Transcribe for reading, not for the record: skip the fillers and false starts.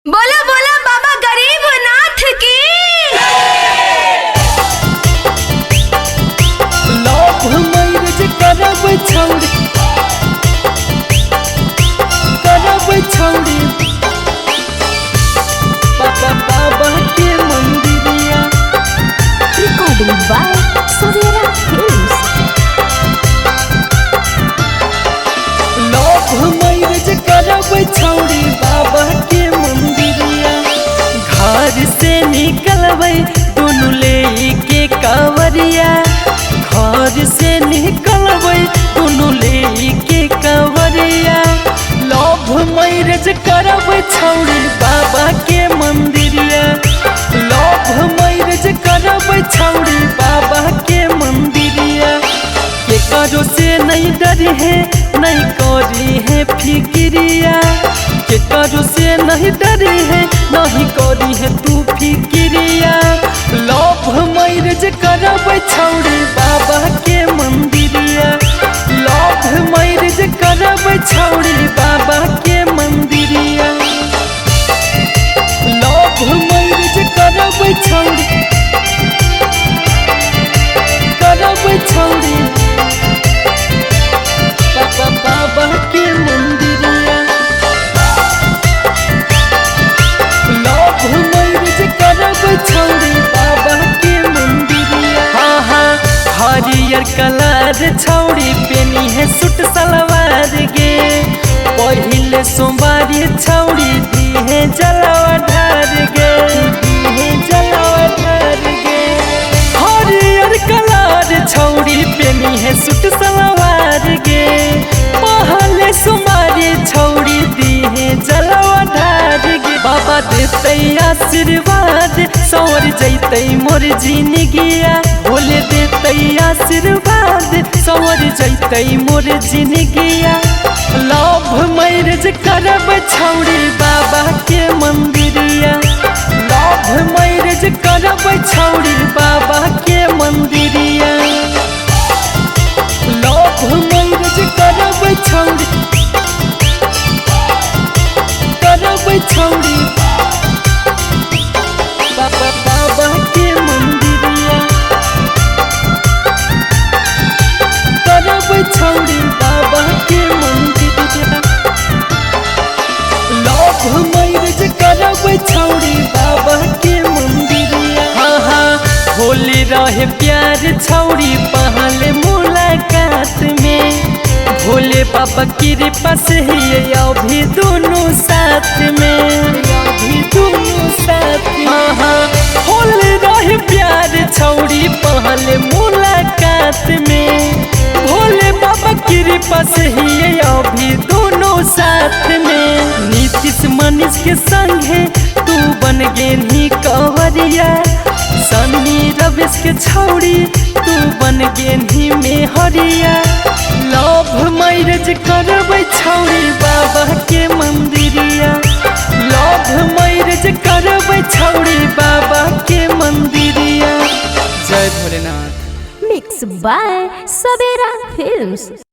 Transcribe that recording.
बोला बोला बाबा गरीब नाथ की। लव मैरिज करब छौड़ी, करब छौड़ी बाबा बाबा के मंदिरिया। Recording by Savera films. Love marriage करब छौड़ी बाबा के मंदिरिया। घर से निकलबै दुनू ले के कांवरिया, घर से निकलबै दुनू ले के कांवरिया। लव मैरिज करब छौड़ी बाबा के मंदिरिया, लव मैरिज करब छौड़ी बाबा के मंदिरिया। केकरो से नहीं डरी है नहीं करी है फिक्रिया, केकरो से नहीं डरी है नहीं करी है तू फिक्रिया। लव मैरिज करब छौड़ी बाबा के मंदिरिया, लव मैरिज करब छौड़ी बाबा के मंदिरिया। लव मैरिज करब छौड़ी, करब छौड़ी बाबा बाबा के मंदिरिया। लव मैरिज करब छौड़ी बाबा के मंदिरिया। हाँ हाँ हरियर कलर छौड़ी पेनी है सूट सलवार गे, पहिले सोमवारी छौड़ी दी है जलवा ढार गे, दी है जलवा ढार गे। हरियर कलर छौड़ी पेनी है सूट सलवार गे, पहले सोमवारी छौड़ी दी है जलवा ढार गे। बाबा देतै आशीर्वाद सवर जैतै मोर जिनगिया, भोले देतै आशीर्वाद सवर जैतै मोर जिनगिया। लव मैरिज करब छौड़ी बाबा के मंदिरिया, लव मैरिज करब छौड़ी बाबा के मंदिरिया। लव मैरिज करब छौड़ी, करब छौड़ी बाबा बाबा के मंदिरिया, करब छौड़ी बाबा के मंदिरिया। लव मैरिज करब छौड़ी बाबा के मंदिरिया। हाँ हाँ होली रहे प्यार छौड़ी पहले मुलाकात में, भोले बाबा कृपा से ही अभी दोनों साथ में, अभी दोनों साथ में। हाँ हाँ होली रहे प्यार छौड़ी पहले मुलाकात में, भोले बाबा कृपा से ही अभी दोनों साथ में। नीतीश मनीष के संगे तू बन गेली कंवरिया, सन्नी रविश के छौड़ी तू बन गेली मेहरिया। लव मैरिज करब छौड़ी बाबा के मंदिरिया, लव मैरिज करब छौड़ी बाबा के मंदिरिया। जय Bholenath. Mix by Savera films.